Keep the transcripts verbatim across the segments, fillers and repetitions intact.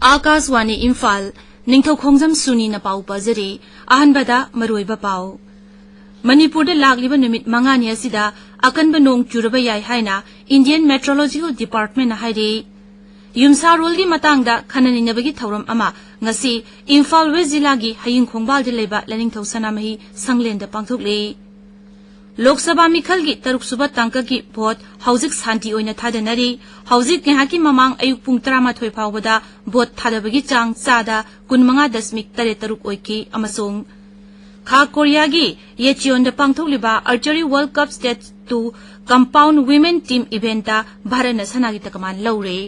ꯑꯥꯀꯥꯁꯋꯥꯅꯤ ꯏꯝꯐꯥꯜ, ꯅꯤꯡꯊꯧꯈꯣꯡꯖꯝ ꯁꯨꯅꯤꯅ ꯄꯥꯎ ꯄꯥꯖꯔꯤ꯫ ꯑꯍꯥꯟꯕꯗ ꯃꯔꯨꯑꯣꯏꯕ ꯄꯥꯎ꯫ ꯃꯅꯤꯄꯨꯔꯗ ꯂꯥꯛꯂꯤꯕ ꯅꯨꯃꯤꯠ ꯃꯉꯥꯅꯤ ꯑꯁꯤꯗ ꯑꯀꯟꯕ ꯅꯣꯡ ꯆꯨꯔꯕ ꯌꯥꯏ ꯍꯥꯏꯅ Indian Meteorological Departmentꯅ ꯍꯥꯏꯔꯤ꯫ ꯌꯨꯝꯁꯥꯔꯣꯜꯒꯤ ꯃꯇꯥꯡꯗ ꯈꯟꯅ ꯅꯩꯅꯕꯒꯤ ꯊꯧꯔꯝ ꯑꯃ ꯉꯁꯤ ꯏꯝꯐꯥꯜ ꯋꯦꯁ ꯖꯤꯂꯥꯒꯤ ꯍꯌꯤꯡ ꯈꯣꯡꯕꯥꯜꯗ ꯂꯩꯕ ꯂꯥꯏꯅꯤꯡꯊꯧ ꯁꯅꯥꯃꯍꯤ ꯁꯪꯂꯦꯟꯗ ꯄꯥꯡꯊꯣꯛꯂꯤ꯫ ꯂꯣꯛ ꯁꯚꯥ ꯃꯤꯈꯜꯒꯤ ꯇꯔꯨꯛꯁꯨꯕ ꯇꯥꯡꯀꯛꯀꯤ ꯚꯣꯠ ꯍꯧꯖꯤꯛ ꯁꯥꯟꯇꯤ ꯑꯣꯏꯅ ꯊꯥꯗꯅꯔꯤ꯫ ꯍꯧꯖꯤꯛ ꯉꯥꯏꯍꯥꯛꯀꯤ ꯃꯃꯥꯡ ꯑꯌꯨꯛ ꯄꯨꯡ ꯇꯔꯥꯃꯥꯊꯣꯏ ꯐꯥꯎꯕꯗ ꯚꯣꯠ ꯊꯥꯗꯕꯒꯤ ꯆꯥꯡ ꯆꯥꯗ ꯀꯨꯟꯃꯉꯥ ꯗꯁꯃꯤꯛ ꯇꯔꯦꯠ ꯇꯔꯨꯛ ꯑꯣꯏꯈꯤ ꯑꯃꯁꯨꯡ ꯈꯥ ꯀꯣꯔꯤꯌꯥꯒꯤ ꯌꯦꯆꯤꯌꯣꯟꯗ ꯄꯥꯡꯊꯣꯛꯂꯤꯕ Archery World Cup Stage two Compound Women Team Eventꯇ ꯚꯥꯔꯠꯅ ꯁꯅꯥꯒꯤ ꯇꯀꯃꯥꯟ ꯂꯧꯔꯦ꯫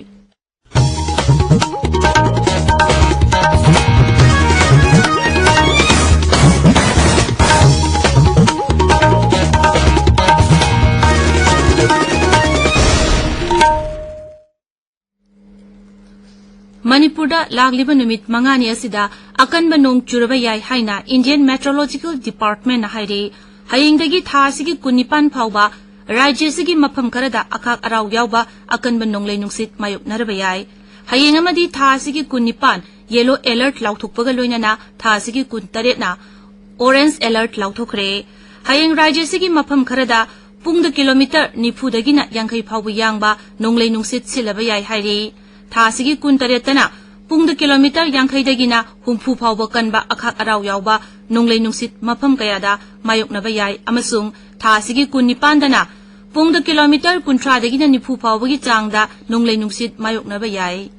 ꯃꯅꯤꯄꯨꯔꯗ ꯂꯥꯛꯂꯤꯕ ꯅꯨꯃꯤꯠ ꯃꯉꯥꯅꯤ ꯑꯁꯤꯗ ꯑꯀꯟꯕ ꯅꯣꯡ ꯆꯨꯔꯕ ꯌꯥꯏ ꯍꯥꯏꯅ Indian Meteorological Departmentꯅ ꯍꯥꯏꯔꯤ꯫ ꯍꯌꯦꯡꯗꯒꯤ ꯊꯥ ꯑꯁꯤꯒꯤ ꯀꯨꯟꯅꯤꯄꯥꯟ ꯐꯥꯎꯕ ꯔꯥꯖ꯭ꯌ ꯑꯁꯤꯒꯤ ꯃꯐꯝ ꯈꯔꯗ ꯑꯈꯥꯛ ꯑꯔꯥꯎ ꯌꯥꯎꯕ ꯑꯀꯟꯕ ꯅꯣꯡꯂꯩ ꯅꯨꯡꯁꯤꯠ ꯃꯥꯌꯣꯛꯅꯔꯕ ꯌꯥꯏ꯫ ꯍꯌꯦꯡ ꯑꯃꯗꯤ ꯊꯥ ꯑꯁꯤꯒꯤ ꯀꯨꯟꯅꯤꯄꯥꯟ yellow alert ꯂꯥꯎꯊꯣꯛꯄꯒ ꯂꯣꯏꯅꯅ ꯊꯥ ꯑꯁꯤꯒꯤ ꯀꯨꯟꯇꯔꯦꯠꯅ orange alert ꯂꯥꯎꯊꯣꯛꯈ꯭ꯔꯦ꯫ ꯍꯌꯦꯡ ꯔꯥꯖ꯭ꯌ ꯑꯁꯤꯒꯤ ꯃꯐꯝ ꯈꯔꯗ ꯄꯨꯡꯗ ꯀꯤꯂꯣꯃꯤꯇꯔ ꯅꯤꯐꯨꯗꯒꯤꯅ ꯌꯥꯡꯈꯩ ꯐꯥꯎꯕ ꯌꯥꯡꯕ ꯅꯣꯡꯂꯩ ꯅꯨꯡꯁꯤꯠ ꯁꯤꯜꯂꯕ ꯌꯥꯏ ꯍꯥꯏꯔꯤ꯫ ꯊꯥ ꯑꯁꯤꯒꯤ ꯀꯨꯟꯇꯔꯦꯠꯇꯅ ꯄꯨꯡꯗ ꯀꯤꯂꯣꯃꯤꯇꯔ ꯌꯥꯡꯈꯩꯗꯒꯤꯅ ꯍꯨꯝꯐꯨ ꯐꯥꯎꯕ ꯀꯟꯕ ꯑꯈꯥꯛ ꯑꯔꯥꯎ ꯌꯥꯎꯕ ꯅꯣꯡꯂꯩ ꯅꯨꯡꯁꯤꯠ ꯃꯐꯝ ꯀꯌꯥꯗ ꯃꯥꯌꯣꯛꯅꯕ ꯌꯥꯏ ꯑꯃꯁꯨꯡ ꯊꯥ ꯑꯁꯤꯒꯤ ꯀꯨꯟꯅꯤꯄꯥꯟꯗꯅ ꯄꯨꯡꯗ ꯀꯤꯂꯣꯃꯤꯇꯔ ꯀꯨꯟꯊ꯭ꯔꯥꯗꯒꯤꯅ ꯅꯤꯐꯨ ꯐꯥꯎꯕꯒꯤ ꯆꯥꯡꯗ ꯅꯣꯡꯂꯩ ꯅꯨꯡꯁꯤꯠ ꯃꯥꯌꯣꯛꯅꯕ ꯌꯥꯏ꯫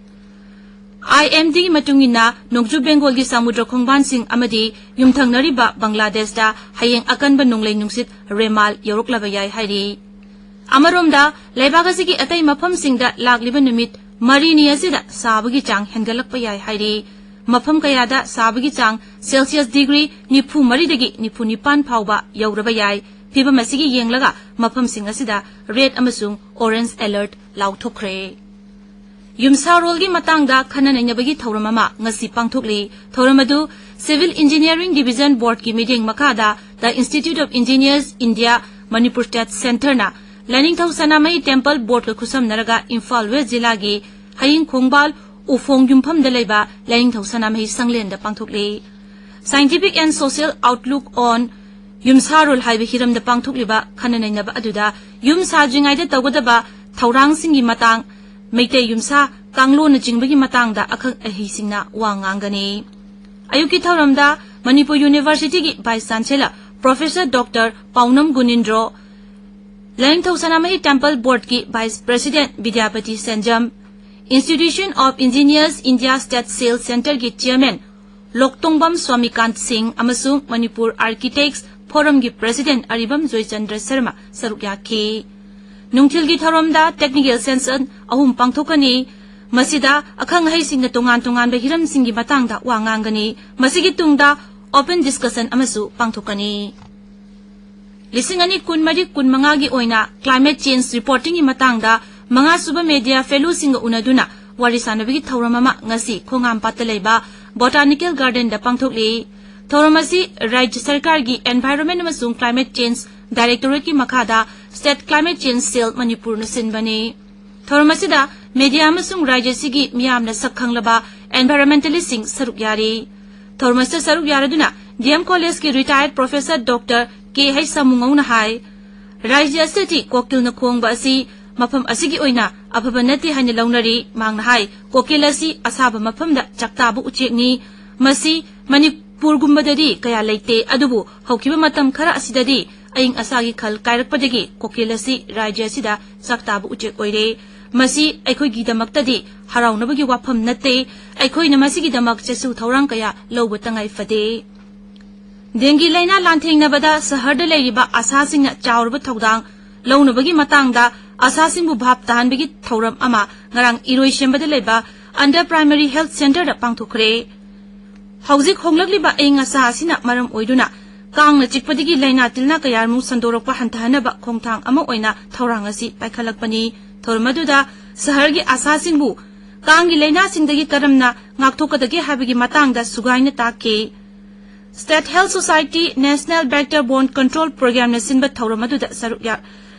IMDꯒꯤ ꯃꯇꯨꯡ ꯏꯟꯅ, ꯅꯣꯡꯆꯨꯞ ꯕꯦꯡꯒꯣꯜꯒꯤ ꯁꯃꯨꯗ꯭ꯔ ꯈꯣꯡꯕꯥꯟꯁꯤꯡ ꯑꯃꯗꯤ ꯌꯨꯝꯊꯪꯅꯔꯤꯕ ꯕꯪꯒ꯭ꯂꯥꯗꯦꯁꯇ ꯍꯌꯦꯡ ꯑꯀꯟꯕ ꯅꯣꯡꯂꯩ ꯅꯨꯡꯁꯤꯠ ꯔꯦꯃꯥꯜ ꯌꯧꯔꯛꯂꯕ ꯌꯥꯏ ꯍꯥꯏꯔꯤ꯫ ꯑꯃꯔꯣꯝꯗ, ꯂꯩꯕꯥꯛ ꯑꯁꯤꯒꯤ ꯑꯇꯩ ꯃꯐꯝꯁꯤꯡꯗ ꯂꯥꯛꯂꯤꯕ ꯅꯨꯃꯤꯠ ꯃꯔꯤꯅꯤ ꯑꯁꯤꯗ ꯁꯥꯕꯒꯤ ꯆꯥꯡ ꯍꯦꯟꯒꯠꯂꯛꯄ ꯌꯥꯏ ꯍꯥꯏꯔꯤ꯫ ꯃꯐꯝ ꯀꯌꯥꯗ ꯁꯥꯕꯒꯤ ꯆꯥꯡ ꯁꯦꯜꯁꯤꯌꯁ ꯗꯤꯒ꯭ꯔꯤ ꯅꯤꯐꯨ ꯃꯔꯤꯗꯒꯤ ꯅꯤꯐꯨ ꯅꯤꯄꯥꯟ ꯐꯥꯎꯕ ꯌꯧꯔꯕ ꯌꯥꯏ꯫ ꯐꯤꯚꯝ ꯑꯁꯤꯒꯤ ꯌꯦꯡꯂꯒ ꯃꯐꯝꯁꯤꯡ ꯑꯁꯤꯗ ꯔꯦꯗ ꯑꯃꯁꯨꯡ ꯑꯣꯔꯦꯟꯖ ꯑꯦꯂꯔꯠ ꯂꯥꯎꯊꯣꯛꯈ꯭ꯔꯦ꯫ ꯌꯨꯝꯁꯥꯔꯣꯜꯒꯤ ꯃꯇꯥꯡꯗ ꯈꯟꯅ ꯅꯩꯅꯕꯒꯤ ꯊꯧꯔꯝ ꯑꯃ ꯉꯁꯤ ꯄꯥꯡꯊꯣꯛꯂꯤ꯫ ꯊꯧꯔꯝ ꯑꯗꯨ Civil Engineering Division Boardꯀꯤ ꯃꯤꯠꯌꯦꯡ ꯃꯈꯥꯗ The Institute of Engineers India Manipur State Centreꯅ Lainingthou Sanamahi Temple Boardꯀ ꯈꯨꯠꯁꯝꯅꯔꯒ Imphal west ꯖꯤꯂꯥꯒꯤ ꯍꯌꯤꯡ ꯈꯣꯡꯕꯥꯜ ꯎꯐꯣꯡ ꯌꯨꯝꯐꯝꯗ ꯂꯩꯕ ꯂꯥꯏꯅꯤꯡꯊꯧ ꯁꯅꯥꯃꯍꯤ ꯁꯪꯂꯦꯟꯗ ꯄꯥꯡꯊꯣꯛꯂꯤ꯫ Scientific and Social Outlook on ꯌꯨꯝꯁꯥꯔꯣꯜ ꯍꯥꯏꯕ ꯍꯤꯔꯝꯗ ꯄꯥꯡꯊꯣꯛꯂꯤꯕ ꯈꯟꯅ ꯅꯩꯅꯕ ꯑꯗꯨꯗ ꯌꯨꯝ ꯁꯥꯗ꯭ꯔꯤꯉꯩꯗ ꯇꯧꯒꯗꯕ ꯊꯧꯔꯥꯡꯁꯤꯡꯒꯤ ꯃꯇꯥꯡ, ꯃꯩꯇꯩ ꯌꯨꯝꯁꯥ ꯀꯥꯡꯂꯣꯟꯅꯆꯤꯡꯕꯒꯤ ꯃꯇꯥꯡꯗ ꯑꯈꯪ ꯑꯍꯩꯁꯤꯡꯅ ꯋꯥ ꯉꯥꯡꯒꯅꯤ꯫ ꯑꯌꯨꯛꯀꯤ ꯊꯧꯔꯝꯗ ꯃꯅꯤꯄꯨꯔ ꯌꯨꯅꯤꯚꯔꯁꯤꯇꯤꯒꯤ Vice Chancellor Professor Doctor ꯄꯥꯎꯅꯝ ꯒꯨꯅꯤꯟꯗ꯭ꯔꯣ, Lainingthou Sanamahi Temple Boardꯀꯤ Vice President Bidyapati Senjam, Institution of Engineers India State Cell Centreꯒꯤ Chairman ꯂꯣꯛꯇꯣꯡꯕꯝ ꯁ꯭ꯋꯥꯃꯤꯀꯥꯟꯇ ꯁꯤꯡ ꯑꯃꯁꯨꯡ ꯃꯅꯤꯄꯨꯔ Architects Forumꯒꯤ President ꯑꯔꯤꯕꯝ ꯖꯣꯏꯆꯟꯗ꯭ꯔ ꯁꯔꯃ ꯁꯔꯨꯛ ꯌꯥꯈꯤ꯫ ꯅꯨꯡꯊꯤꯜꯒꯤ ꯊꯧꯔꯝꯗ technical session ꯑꯍꯨꯝ ꯄꯥꯡꯊꯣꯛꯀꯅꯤ꯫ ꯃꯁꯤꯗ ꯑꯈꯪ ꯑꯍꯩꯁꯤꯡꯅ ꯇꯣꯉꯥꯟ ꯇꯣꯉꯥꯟꯕ ꯍꯤꯔꯝꯁꯤꯡꯒꯤ ꯃꯇꯥꯡꯗ ꯋꯥ ꯉꯥꯡꯒꯅꯤ꯫ ꯃꯁꯤꯒꯤ ꯇꯨꯡꯗ open discussion ꯑꯃꯁꯨ ꯄꯥꯡꯊꯣꯛꯀꯅꯤ꯫ ꯂꯤꯁꯤꯡ ꯑꯅꯤ ꯀꯨꯟꯃꯔꯤ ꯀꯨꯟꯃꯉꯥꯒꯤ ꯑꯣꯏꯅ climate change reportingꯒꯤ ꯃꯇꯥꯡꯗ ꯃꯉꯥꯁꯨꯕ media fellowꯁꯤꯡꯒ ꯎꯅꯗꯨꯅ ꯋꯥꯔꯤ ꯁꯥꯟꯅꯕꯒꯤ ꯊꯧꯔꯝ ꯑꯃ ꯉꯁꯤ ꯈꯣꯡꯉꯥꯝꯄꯥꯠꯇ ꯂꯩꯕ Botanical Gardenꯗ ꯄꯥꯡꯊꯣꯛꯂꯤ꯫ ꯊꯧꯔꯝ ꯑꯁꯤ ꯔꯥꯖ꯭ꯌ ꯁꯔꯀꯥꯔꯒꯤ Environment ꯑꯃꯁꯨꯡ Climate Change Directorateꯀꯤ ꯃꯈꯥꯗ State Climate Change Cell ꯃꯅꯤꯄꯨꯔꯅ ꯁꯤꯟꯕꯅꯤ꯫ ꯊꯧꯔꯝ ꯑꯁꯤꯗ media ꯑꯃꯁꯨꯡ ꯔꯥꯖ꯭ꯌ ꯑꯁꯤꯒꯤ ꯃꯤꯌꯥꯝꯅ ꯁꯛ ꯈꯪꯂꯕ environmentalistꯁꯤꯡ ꯁꯔꯨꯛ ꯌꯥꯔꯤ꯫ ꯊꯧꯔꯝ ꯑꯁꯤꯗ ꯁꯔꯨꯛ ꯌꯥꯔꯗꯨꯅ D M Collegeꯀꯤ retired Professor Doctor K H ꯁꯥꯃꯨꯉꯧꯅ ꯍꯥꯏ, ꯔꯥꯖ꯭ꯌ ꯑꯁꯤꯗꯗꯤ ꯀꯣꯀꯤꯜꯅ ꯈꯣꯡꯕ ꯑꯁꯤ ꯃꯐꯝ ꯑꯁꯤꯒꯤ ꯑꯣꯏꯅ ꯑꯐꯕ ꯅꯠꯇꯦ ꯍꯥꯏꯅ ꯂꯧꯅꯔꯤ꯫ ꯃꯍꯥꯛꯅ ꯍꯥꯏ, ꯀꯣꯀꯤꯜ ꯑꯁꯤ ꯑꯁꯥꯕ ꯃꯐꯝꯗ ꯆꯥꯛꯇꯥꯕ ꯎꯆꯦꯛꯅꯤ꯫ ꯃꯁꯤ ꯃꯅꯤꯄꯨꯔꯒꯨꯝꯕꯗꯗꯤ ꯀꯌꯥ ꯂꯩꯇꯦ, ꯑꯗꯨꯕꯨ ꯍꯧꯈꯤꯕ ꯃꯇꯝ ꯈꯔ ꯑꯁꯤꯗꯗꯤ ꯑꯏꯪ ꯑꯁꯥꯒꯤ ꯈꯜ ꯀꯥꯏꯔꯛꯄꯗꯒꯤ ꯀꯣꯀꯤꯜ ꯑꯁꯤ ꯔꯥꯖ꯭ꯌ ꯑꯁꯤꯗ ꯆꯥꯛꯇꯥꯕ ꯎꯆꯦꯛ ꯑꯣꯏꯔꯦ꯫ ꯃꯁꯤ ꯑꯩꯈꯣꯏꯒꯤꯗꯃꯛꯇꯗꯤ ꯍꯔꯥꯎꯅꯕꯒꯤ ꯋꯥꯐꯝ ꯅꯠꯇꯦ꯫ ꯑꯩꯈꯣꯏꯅ ꯃꯁꯤꯒꯤꯗꯃꯛ ꯆꯦꯁꯨ ꯊꯧꯔꯥꯡ ꯀꯌꯥ ꯂꯧꯕ ꯇꯉꯥꯏ ꯐꯗꯦ꯫ ꯗꯦꯡꯒꯤ ꯂꯥꯏꯅꯥ ꯂꯥꯟꯊꯦꯡꯅꯕꯗ ꯁꯍꯔꯗ ꯂꯩꯔꯤꯕ ꯑꯁꯥꯁꯤꯡꯅ ꯆꯥꯎꯔꯕ ꯊꯧꯗꯥꯡ ꯂꯧꯅꯕꯒꯤ ꯃꯇꯥꯡꯗ ꯑꯁꯥꯁꯤꯡꯕꯨ ꯚꯥꯞ ꯇꯥꯍꯟꯕꯒꯤ ꯊꯧꯔꯝ ꯑꯃ ꯉꯔꯥꯡ ꯏꯔꯣꯏꯁꯦꯝꯕꯗ ꯂꯩꯕ Under Primary Health Centreꯗ ꯄꯥꯡꯊꯣꯛꯈ꯭ꯔꯦ꯫ ꯍꯧꯖꯤꯛ ꯍꯣꯡꯂꯛꯂꯤꯕ ꯑꯏꯪ ꯑꯁꯥ ꯑꯁꯤꯅ ꯃꯔꯝ ꯑꯣꯏꯗꯨꯅ ꯀꯥꯡꯅ ꯆꯤꯛꯄꯗꯒꯤ ꯂꯥꯏꯅꯥ ꯇꯤꯟꯅꯥ ꯀꯌꯥꯃꯨꯛ ꯁꯟꯗꯣꯔꯛꯄ ꯍꯟꯊꯍꯟꯅꯕ ꯈꯣꯡꯊꯥꯡ ꯑꯃ ꯑꯣꯏꯅ ꯊꯧꯔꯥꯡ ꯑꯁꯤ ꯄꯥꯏꯈꯠꯂꯛꯄꯅꯤ꯫ ꯊꯧꯔꯝ ꯑꯗꯨꯗ ꯁꯍꯔꯒꯤ ꯑꯁꯥꯁꯤꯡꯕꯨ ꯀꯥꯡꯒꯤ ꯂꯥꯏꯅꯥꯁꯤꯡꯗꯒꯤ ꯀꯔꯝꯅ ꯉꯥꯛꯊꯣꯛꯀꯗꯒꯦ ꯍꯥꯏꯕꯒꯤ ꯃꯇꯥꯡꯗ ꯁꯨꯒꯥꯏꯅ ꯇꯥꯛꯈꯤ꯫ State Health Society National Vector Borne Control Programmeꯅ ꯁꯤꯟꯕ ꯊꯧꯔꯝ ꯑꯗꯨꯗ ꯁꯔꯨꯛ ꯌꯥ-,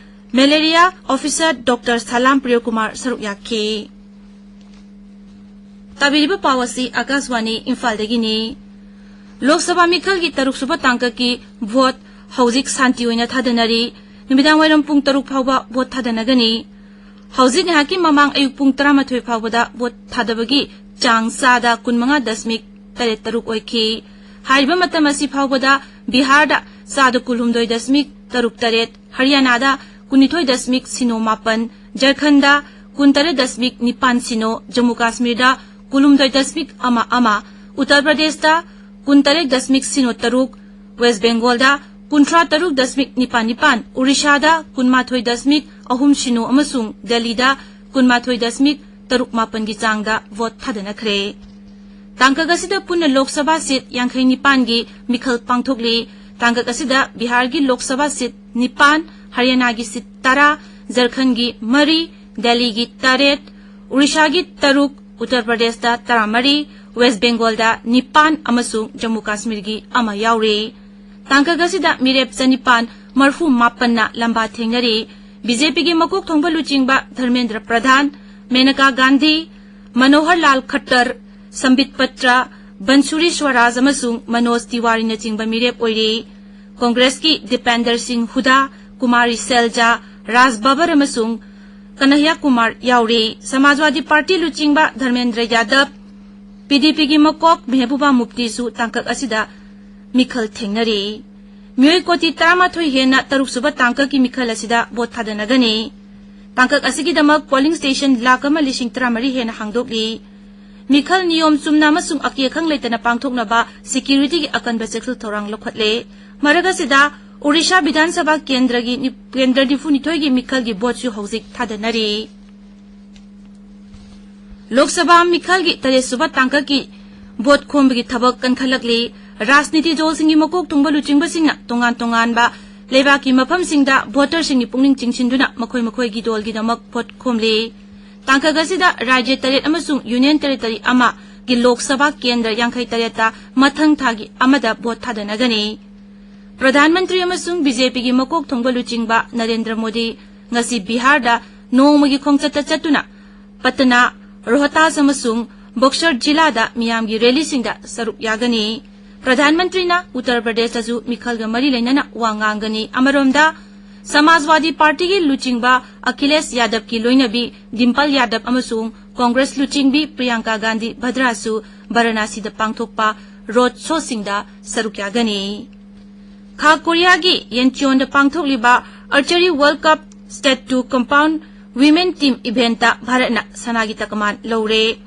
Malaria Officer Doctor ꯁꯂꯥꯝ ꯄ꯭ꯔꯤꯌꯣꯀꯨꯃꯥꯔ ꯁꯔꯨꯛ ꯌꯥꯈꯤ꯫ ꯇꯥꯕꯤꯔꯤꯕ ꯄꯥꯎ ꯑꯁꯤ ꯑꯥꯀꯥꯁꯕꯥꯅꯤ ꯏꯝꯐꯥꯜꯗꯒꯤꯅꯤ꯫ ꯂꯣꯛ ꯁꯚꯥ ꯃꯤꯈꯜꯒꯤ ꯇꯔꯨꯛ ꯁꯨꯕ ꯇꯥꯡꯀꯛꯀꯤ ꯚꯣꯠ ꯍꯧꯖꯤꯛ ꯁꯥꯟꯇꯤ ꯑꯣꯏꯅ ꯊꯥꯗꯅꯔꯤ꯫ ꯅꯨꯃꯤꯗꯥꯡ ꯋꯥꯏꯔꯝ ꯄꯨꯡ ꯇꯔꯨꯛ ꯐꯥꯎꯕ ꯚꯣꯠ ꯊꯥꯗꯅꯒꯅꯤ꯫ ꯍꯧꯖꯤꯛ ꯉꯥꯏꯍꯥꯛꯀꯤ ꯃꯃꯥꯡ ꯑꯌꯨꯛ ꯄꯨꯡ ꯇꯔꯥꯃꯥꯊꯣꯏ ꯐꯥꯎꯕꯗ ꯚꯣꯠ ꯊꯥꯗꯕꯒꯤ ꯆꯥꯡ ꯆꯥꯗ ꯀꯨꯟꯃꯉꯥ ꯗꯁꯃꯤꯛ ꯇꯔꯦꯠ ꯇꯔꯨꯛ ꯑꯣꯏꯈꯤ꯫ ꯍꯥꯏꯔꯤꯕ ꯃꯇꯝ ꯑꯁꯤ ꯐꯥꯎꯕꯗ ꯕꯤꯍꯥꯔꯗ ꯆꯥꯗ ꯀꯨꯟꯍꯨꯝꯗꯣꯏ ꯗꯁꯃꯤꯛ ꯇꯔꯨꯛ ꯇꯔꯦꯠ, ꯍꯔꯤꯌꯥꯅꯥꯗ ꯀꯨꯟꯅꯤꯊꯣꯏ ꯗꯁꯃꯤꯛ ꯁꯤꯅꯣ ꯃꯥꯄꯟ, ꯖꯔꯈꯟꯗ ꯀꯨꯟꯇꯔꯦꯠ ꯗꯁꯃꯤꯛ ꯅꯤꯄꯥꯟ ꯁꯤꯅꯣ, ꯖꯝꯃꯨ ꯀꯥꯁꯃꯤꯔꯗ ꯀꯨꯟꯍꯨꯝꯗꯣꯏ ꯗꯁꯃꯤꯛ ꯑꯃ ꯑꯃ, ꯎꯠꯇꯔ ꯄ꯭ꯔꯗꯦꯁꯇ ꯀꯨꯟꯇꯔꯦꯠ ꯗꯁꯃꯤꯛ ꯁꯤꯅꯣ ꯇꯔꯨꯛ, ꯋꯦꯁ ꯕꯦꯡꯒꯣꯜꯗ ꯀꯨꯟꯊ꯭ꯔꯥ ꯇꯔꯨꯛ ꯗꯁꯃꯤꯛ ꯅꯤꯄꯥꯟ ꯅꯤꯄꯥꯟ, ꯎꯔꯤꯁꯥꯗ ꯀꯨꯟꯃꯥꯊꯣꯏ ꯗꯁꯃꯤꯛ ꯑꯍꯨꯝ ꯁꯤꯅꯣ ꯑꯃꯁꯨꯡ ꯗꯦꯜꯂꯤꯗ ꯀꯨꯟꯃꯥꯊꯣꯏ ꯗꯁꯃꯤꯛ ꯇꯔꯨꯛ ꯃꯥꯄꯟꯒꯤ ꯆꯥꯡꯗ ꯚꯣꯠ ꯊꯥꯗꯅꯈ꯭ꯔꯦ꯫ ꯇꯥꯡꯀꯛ ꯑꯁꯤꯗ ꯄꯨꯟꯅ ꯂꯣꯛ ꯁꯚꯥ ꯁꯤꯠ ꯌꯥꯡꯈꯩ ꯅꯤꯄꯥꯟꯒꯤ ꯃꯤꯈꯜ ꯄꯥꯡꯊꯣꯛꯂꯤ꯫ ꯇꯥꯡꯀꯛ ꯑꯁꯤꯗ ꯕꯤꯍꯥꯔꯒꯤ ꯂꯣꯛ ꯁꯚꯥ ꯁꯤꯠ ꯅꯤꯄꯥꯟ, ꯍꯔꯤꯌꯥꯅꯥꯒꯤ ꯁꯤꯠ ꯇꯔꯥ, ꯖꯔꯈꯟꯒꯤ ꯃꯔꯤ, ꯗꯦꯜꯂꯤꯒꯤ ꯇꯔꯦꯠ, ꯎꯔꯤꯁꯥꯒꯤ ꯇꯔꯨꯛ, ꯎꯠꯇꯔ ꯄ꯭ꯔꯗꯦꯁꯇ ꯇꯔꯥꯃꯔꯤ, ꯋꯦꯁ ꯕꯦꯡꯒꯣꯜꯗ ꯅꯤꯄꯥꯟ ꯑꯃꯁꯨꯡ ꯖꯝꯃꯨ ꯀꯥꯁꯃꯤꯔꯒꯤ ꯑꯃ ꯌꯥꯎꯔꯤ꯫ ꯇꯥꯡꯀꯛ ꯑꯁꯤꯗ ꯃꯤꯔꯦꯞ ꯆꯅꯤꯄꯥꯟ ꯃꯔꯐꯨ ꯃꯥꯄꯟꯅ ꯂꯝꯕꯥ ꯊꯦꯡꯅꯔꯤ꯫ ꯕꯤ ꯖꯦ ꯄꯤꯒꯤ ꯃꯀꯣꯛ ꯊꯣꯡꯕ ꯂꯨꯆꯤꯡꯕ ꯙꯔꯃꯦꯟꯗ꯭ꯔ ꯄ꯭ꯔꯙꯥꯟ, ꯃꯦꯅꯀꯥ ꯒꯥꯟꯙꯤ, ꯃꯅꯣꯍꯔ ꯂꯥꯜ ꯈꯠꯇꯔ, ꯁꯝꯕꯤꯠ ꯄꯠꯇ꯭ꯔ, ꯕꯟꯁꯨꯔꯤ ꯁ꯭ꯋꯔꯥꯖ ꯑꯃꯁꯨꯡ ꯃꯅꯣꯖ ꯇꯤꯋꯥꯔꯤꯅꯆꯤꯡꯕ ꯃꯤꯔꯦꯞ ꯑꯣꯏꯔꯤ꯫ ꯀꯣꯡꯒ꯭ꯔꯦꯁꯀꯤ ꯗꯤꯄꯦꯟꯗꯔ ꯁꯤꯡ ꯍꯨꯗꯥ, ꯀꯨꯃꯥꯔꯤ ꯁꯦꯜꯖꯥ, ꯔꯥꯖ ꯕꯕꯔ ꯑꯃꯁꯨꯡ ꯀꯅꯍꯌꯥ ꯀꯨꯃꯥꯔ ꯌꯥꯎꯔꯤ꯫ ꯁꯃꯥꯖꯋꯥꯗꯤ ꯄꯥꯔꯇꯤ ꯂꯨꯆꯤꯡꯕ ꯙꯔꯃꯦꯟꯗ꯭ꯔ ꯌꯥꯗꯕ, ꯄꯤ ꯗꯤ ꯄꯤꯒꯤ ꯃꯀꯣꯛ ꯃꯦꯍꯕꯨꯕꯥ ꯃꯨꯐꯇꯤꯁꯨ ꯇꯥꯡꯀꯛ ꯑꯁꯤꯗ ꯃꯤꯈꯜ ꯊꯦꯡꯅꯔꯤ꯫ ꯃꯤꯑꯣꯏ ꯀꯣꯇꯤ ꯇꯔꯥꯃꯥꯊꯣꯏ ꯍꯦꯟꯅ ꯇꯔꯨꯛ ꯁꯨꯕ ꯇꯥꯡꯀꯛꯀꯤ ꯃꯤꯈꯜ ꯑꯁꯤꯗ ꯚꯣꯠ ꯊꯥꯗꯅꯒꯅꯤ꯫ ꯇꯥꯡꯀꯛ ꯑꯁꯤꯒꯤꯗꯃꯛ ꯄꯣꯂꯤꯡ ꯁ꯭ꯇꯦꯁꯟ ꯂꯥꯈ ꯑꯃ ꯂꯤꯁꯤꯡ ꯇꯔꯥꯃꯔꯤ ꯍꯦꯟꯅ ꯍꯥꯡꯗꯣꯛꯂꯤ꯫ ꯃꯤꯈꯜ ꯅꯤꯌꯣꯝ ꯆꯨꯝꯅ ꯑꯃꯁꯨꯡ ꯑꯀꯤ ꯑꯈꯪ ꯂꯩꯇꯅ ꯄꯥꯡꯊꯣꯛꯅꯕ ꯁꯦꯀ꯭ꯌꯨꯔꯤꯇꯤꯒꯤ ꯑꯀꯟꯕ ꯆꯦꯛꯁꯤꯜ ꯊꯧꯔꯥꯡ ꯂꯧꯈꯠꯂꯦ꯫ ꯃꯔꯛ ꯑꯁꯤꯗ, ꯑꯣꯔꯤꯁꯥ ꯕꯤꯙꯥꯟ ꯁꯚꯥ ꯀꯦꯟꯗ꯭ꯔꯒꯤ ꯅꯤ-, ꯀꯦꯟꯗ꯭ꯔ ꯅꯤꯐꯨ ꯅꯤꯊꯣꯏꯒꯤ ꯃꯤꯈꯜꯒꯤ ꯚꯣꯠꯁꯨ ꯍꯧꯖꯤꯛ ꯊꯥꯗꯅꯔꯤ꯫ ꯂꯣꯛ ꯁꯚꯥ ꯃꯤꯈꯜꯒꯤ ꯇꯔꯦꯠ ꯁꯨꯕ ꯇꯥꯡꯀꯛꯀꯤ ꯚꯣꯠ ꯈꯣꯝꯕꯒꯤ ꯊꯕꯛ ꯀꯟꯈꯠꯂꯛꯂꯤ꯫ ꯔꯥꯖꯅꯤꯇꯤ ꯗꯜꯁꯤꯡꯒꯤ ꯃꯀꯣꯛ ꯊꯣꯡꯕ ꯂꯨꯆꯤꯡꯕꯁꯤꯡꯅ ꯇꯣꯉꯥꯟ ꯇꯣꯉꯥꯟꯕ ꯂꯩꯕꯥꯛꯀꯤ ꯃꯐꯝꯁꯤꯡꯗ ꯚꯣꯇꯔꯁꯤꯡꯒꯤ ꯄꯨꯛꯅꯤꯡ ꯆꯤꯡꯁꯤꯟꯗꯨꯅ ꯃꯈꯣꯏ ꯃꯈꯣꯏꯒꯤ ꯗꯜꯒꯤꯗꯃꯛ ꯚꯣꯠ ꯈꯣꯝꯂꯤ꯫ ꯇꯥꯡꯀꯛ ꯑꯁꯤꯗ ꯔꯥꯖ꯭ꯌ ꯇꯔꯦꯠ ꯑꯃꯁꯨꯡ ꯌꯨꯅꯤꯌꯟ ꯇꯦꯔꯤꯇꯣꯔꯤ ꯑꯃꯒꯤ ꯂꯣꯛ ꯁꯚꯥ ꯀꯦꯟꯗ꯭ꯔ ꯌꯥꯡꯈꯩ ꯇꯔꯦꯠꯇ ꯃꯊꯪ ꯊꯥꯒꯤ ꯑꯃꯗ ꯚꯣꯠ ꯊꯥꯗꯅꯒꯅꯤ꯫ ꯄ꯭ꯔꯙꯥꯟ ꯃꯟꯇ꯭ꯔꯤ ꯑꯃꯁꯨꯡ ꯕꯤ ꯖꯦ ꯄꯤꯒꯤ ꯃꯀꯣꯛ ꯊꯣꯡꯕ ꯂꯨꯆꯤꯡꯕ ꯅꯔꯦꯟꯗ꯭ꯔ ꯃꯣꯗꯤ ꯉꯁꯤ ꯕꯤꯍꯥꯔꯗ ꯅꯣꯡꯃꯒꯤ ꯈꯣꯡꯆꯠꯇ ꯆꯠꯇꯨꯅ ꯄꯠꯅꯥ, ꯔꯣꯍꯇꯥꯁ ꯑꯃꯁꯨꯡ ꯕꯣꯛꯁꯔ ꯖꯤꯂꯥꯗ ꯃꯤꯌꯥꯝꯒꯤ ꯔꯦꯂꯤꯁꯤꯡꯗ ꯁꯔꯨꯛ ꯌꯥꯒꯅꯤ꯫ ꯄ꯭ꯔꯙꯥꯟ ꯃꯟꯇ꯭ꯔꯤꯅ ꯎꯠꯇꯔ ꯄ꯭ꯔꯗꯦꯁꯇꯁꯨ ꯃꯤꯈꯜꯒ ꯃꯔꯤ ꯂꯩꯅꯅ ꯋꯥ ꯉꯥꯡꯒꯅꯤ꯫ ꯑꯃꯔꯣꯝꯗ, ꯁꯃꯥꯖꯋꯥꯗꯤ ꯄꯥꯔꯇꯤꯒꯤ ꯂꯨꯆꯤꯡꯕ ꯑꯈꯤꯂꯦꯁ ꯌꯥꯗꯕꯀꯤ ꯂꯣꯏꯅꯕꯤ ꯗꯤꯝꯄꯜ ꯌꯥꯗꯕ ꯑꯃꯁꯨꯡ ꯀꯣꯡꯒ꯭ꯔꯦꯁ ꯂꯨꯆꯤꯡꯕꯤ ꯄ꯭ꯔꯤꯌꯥꯡꯀꯥ ꯒꯥꯟꯙꯤ ꯚꯗ꯭ꯔꯥꯁꯨ ꯚꯥꯔꯥꯅꯥꯁꯤꯗ ꯄꯥꯡꯊꯣꯛꯄ ꯔꯣꯗ ꯁꯣꯁꯤꯡꯗ ꯁꯔꯨꯛ ꯌꯥꯒꯅꯤ꯫ ꯈꯥ ꯀꯣꯔꯤꯌꯥꯒꯤ ꯌꯦꯟꯆꯤꯌꯣꯟꯗ ꯄꯥꯡꯊꯣꯛꯂꯤꯕ Archery World Cup State two Compound Women Team Eventꯇ ꯚꯥꯔꯠꯅ ꯁꯅꯥꯒꯤ ꯇꯀꯃꯥꯟ ꯂꯧꯔꯦ꯫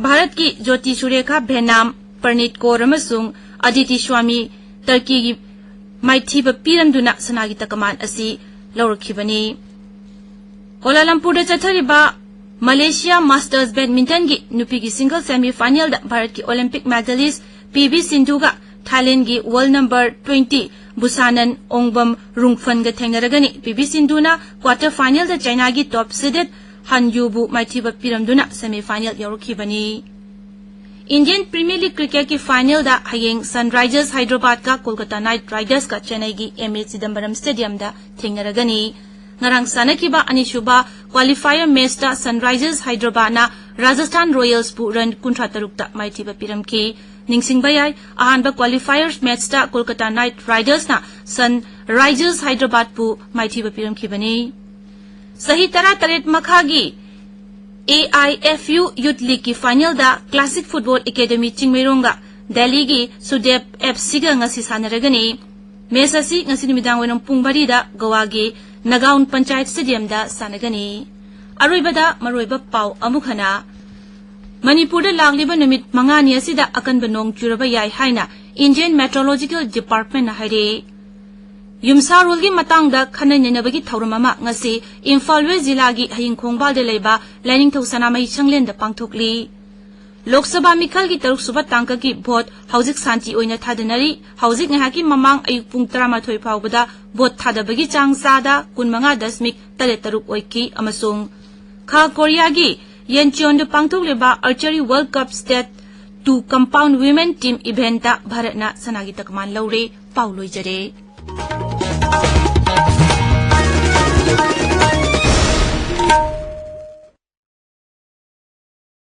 ꯚꯥꯔꯠꯀꯤ ꯖꯣꯇꯤ ꯁꯨꯔꯦꯈꯥ ꯚꯦꯅꯥꯝ, ꯄꯔꯅꯤꯠ ꯀꯣꯔ ꯑꯃꯁꯨꯡ ꯑꯗꯤꯇꯤ ꯁ꯭ꯋꯥꯃꯤ ꯇꯔꯀꯤꯒꯤ ꯃꯥꯏꯊꯤꯕ ꯄꯤꯔꯝꯗꯨꯅ ꯁꯅꯥꯒꯤ ꯇꯀꯃꯥꯟ ꯑꯁꯤ ꯂꯧꯔꯛꯈꯤꯕꯅꯤ꯫ ꯀꯣꯂꯥꯂꯝꯄꯨꯔꯗ ꯆꯠꯊꯔꯤꯕ ꯃꯂꯦꯁꯤꯌꯥ ꯃꯥꯁꯇꯔꯁ ꯕꯦꯗꯃꯤꯟꯇꯟꯒꯤ ꯅꯨꯄꯤꯒꯤ ꯁꯤꯡꯒꯜ ꯁꯦꯃꯤ ꯐꯥꯏꯅꯦꯜꯗ ꯚꯥꯔꯠꯀꯤ ꯑꯣꯂꯤꯝꯄꯤꯛ ꯃꯦꯗꯥꯂꯤꯁ ꯄꯤ ꯚꯤ ꯁꯤꯟꯙꯨꯒ ꯊꯥꯏꯂꯦꯟꯒꯤ ꯋꯥꯔꯜ ꯅꯝꯕꯔ ꯇ꯭ꯋꯦꯟꯇꯤ ꯕꯨꯁꯥꯅꯟ ꯑꯣꯡꯕꯝ ꯔꯨꯡꯐꯟꯒ ꯊꯦꯡꯅꯔꯒꯅꯤ꯫ ꯄꯤ ꯚꯤ ꯁꯤꯟꯙꯨꯅ ꯀ꯭ꯋꯥꯔꯇꯔ ꯐꯥꯏꯅꯦꯜꯗ ꯆꯥꯏꯅꯥꯒꯤ ꯇꯣꯞ ꯁꯤꯗꯦꯠ ꯍꯟ ꯌꯨꯕꯨ ꯃꯥꯏꯊꯤꯕ ꯄꯤꯔꯝꯗꯨꯅ ꯁꯦꯃꯤ ꯐꯥꯏꯅꯦꯜ ꯌꯧꯔꯛꯈꯤꯕꯅꯤ꯫ ꯏꯟꯗꯤꯌꯟ ꯄ꯭ꯔꯤꯃꯤꯌꯔ ꯂꯤꯒ ꯀ꯭ꯔꯤꯀꯦꯠꯀꯤ ꯐꯥꯏꯅꯦꯜꯗ ꯍꯌꯦꯡ ꯁꯟꯔꯥꯏꯖꯔꯁ ꯍꯥꯏꯗ꯭ꯔꯕꯥꯗꯀ ꯀꯣꯜꯀꯇꯥ ꯅꯥꯏꯠ ꯔꯥꯏꯗꯔꯁꯀ ꯆꯦꯟꯅꯩꯒꯤ ꯑꯦꯝ ꯑꯦ ꯆꯤꯗꯝꯕꯔꯝ ꯁ꯭ꯇꯦꯗꯤꯌꯝꯗ ꯊꯦꯡꯅꯔꯒꯅꯤ꯫ ꯉꯔꯥꯡ ꯁꯥꯟꯅꯈꯤꯕ ꯑꯅꯤꯁꯨꯕ ꯀ꯭ꯋꯥꯂꯤꯐꯥꯌꯔ ꯃꯦꯆꯇ ꯁꯟꯔꯥꯏꯖꯔꯁ ꯍꯥꯏꯗ꯭ꯔꯕꯥꯗꯅ ꯔꯥꯖꯁꯊꯥꯟ ꯔꯣꯌꯦꯜꯁꯄꯨ ꯔꯟ ꯀꯨꯟꯊ꯭ꯔꯥ ꯇꯔꯨꯛꯇ ꯃꯥꯏꯊꯤꯕ ꯄꯤꯔꯝꯈꯤ꯫ ꯅꯤꯡꯁꯤꯡꯕ ꯌꯥꯏ, ꯑꯍꯥꯟꯕ ꯀ꯭ꯋꯥꯂꯤꯐꯥꯌꯔ ꯃꯦꯆꯇ ꯀꯣꯜꯀꯇꯥ ꯅꯥꯏꯠ ꯔꯥꯏꯗꯔꯁꯅ ꯁꯟ ꯔꯥꯏꯖꯔꯁ ꯍꯥꯏꯗ꯭ꯔꯕꯥꯗꯄꯨ ꯃꯥꯏꯊꯤꯕ ꯄꯤꯔꯝꯈꯤꯕꯅꯤ꯫ ꯆꯍꯤ ꯇꯔꯥꯇꯔꯦꯠ ꯃꯈꯥꯒꯤ ꯑꯦ ꯑꯥꯏ ꯑꯦꯐ ꯌꯨ ꯌꯨꯠ ꯂꯤꯒꯀꯤ ꯐꯥꯏꯅꯦꯜꯗ ꯀ꯭ꯂꯥꯁꯤꯛ ꯐꯨꯠꯕꯣꯜ ꯑꯦꯀꯥꯗꯃꯤ ꯆꯤꯡꯃꯩꯔꯣꯡꯒ ꯗꯦꯜꯂꯤꯒꯤ ꯁꯨꯗꯦꯞ ꯑꯦꯐ ꯁꯤꯒ ꯉꯁꯤ ꯁꯥꯟꯅꯔꯒꯅꯤ꯫ ꯃꯦꯆ ꯑꯁꯤ ꯉꯁꯤ ꯅꯨꯃꯤꯗꯥꯡ ꯋꯥꯏꯔꯝ ꯄꯨꯡ ꯃꯔꯤꯗ ꯒꯣꯋꯥꯒꯤ ꯅꯒꯥꯎꯟ ꯄꯟꯆꯥꯌꯠ ꯁ꯭ꯇꯦꯗꯤꯌꯝꯗ ꯁꯥꯟꯅꯒꯅꯤ꯫ ꯑꯔꯣꯏꯕꯗ ꯃꯔꯨꯑꯣꯏꯕ ꯄꯥꯎ ꯑꯃꯨꯛ ꯍꯟꯅ꯫ ꯃꯅꯤꯄꯨꯔꯗ ꯂꯥꯛꯂꯤꯕ ꯅꯨꯃꯤꯠ ꯃꯉꯥꯅꯤ ꯑꯁꯤꯗ ꯑꯀꯟꯕ ꯅꯣꯡ ꯆꯨꯔꯕ ꯌꯥꯏ ꯍꯥꯏꯅ ꯏꯟꯗꯤꯌꯟ ꯃꯦꯇ꯭ꯔꯣꯂꯣꯖꯤꯀꯦꯜ ꯗꯤꯄꯥꯔꯠꯃꯦꯟꯠꯅ ꯍꯥꯏꯔꯦ꯫ ꯌꯨꯝꯁꯥꯔꯣꯜꯒꯤ ꯃꯇꯥꯡꯗ ꯈꯟꯅ ꯅꯩꯅꯕꯒꯤ ꯊꯧꯔꯝ ꯑꯃ ꯉꯁꯤ ꯏꯝꯐꯥꯜ ꯋꯦꯁ ꯖꯤꯂꯥꯒꯤ ꯍꯌꯤꯡ ꯈꯣꯡꯕꯥꯜꯗ ꯂꯩꯕ ꯂꯥꯏꯅꯤꯡꯊꯧ ꯁꯅꯥꯃꯍꯤ ꯁꯪꯂꯦꯟꯗ ꯄꯥꯡꯊꯣꯛꯂꯤ꯫ ꯂꯣꯛ ꯁꯚꯥ ꯃꯤꯈꯜꯒꯤ ꯇꯔꯨꯛꯁꯨꯕ ꯇꯥꯡꯀꯛꯀꯤ ꯚꯣꯠ ꯍꯧꯖꯤꯛ ꯁꯥꯟꯇꯤ ꯑꯣꯏꯅ ꯊꯥꯗꯅꯔꯤ꯫ ꯍꯧꯖꯤꯛ ꯉꯥꯏꯍꯥꯛꯀꯤ ꯃꯃꯥꯡ ꯑꯌꯨꯛ ꯄꯨꯡ ꯇꯔꯥꯃꯥꯊꯣꯏ ꯐꯥꯎꯕꯗ ꯚꯣꯠ ꯊꯥꯗꯕꯒꯤ ꯆꯥꯡ ꯆꯥꯗ ꯀꯨꯟꯃꯉꯥ ꯗꯁꯃꯤꯛ ꯇꯔꯦꯠ ꯇꯔꯨꯛ ꯑꯣꯏꯈꯤ ꯑꯃꯁꯨꯡ ꯈꯥ ꯀꯣꯔꯤꯌꯥꯒꯤ ꯌꯦꯟꯆꯤꯌꯣꯟꯗ ꯄꯥꯡꯊꯣꯛꯂꯤꯕ Archery World Cup State two Compound Women Team Eventꯇ ꯚꯥꯔꯠꯅ ꯁꯅꯥꯒꯤ ꯇꯀꯃꯥꯟ ꯂꯧꯔꯦ꯫ ꯄꯥꯎ ꯂꯣꯏꯖꯔꯦ꯫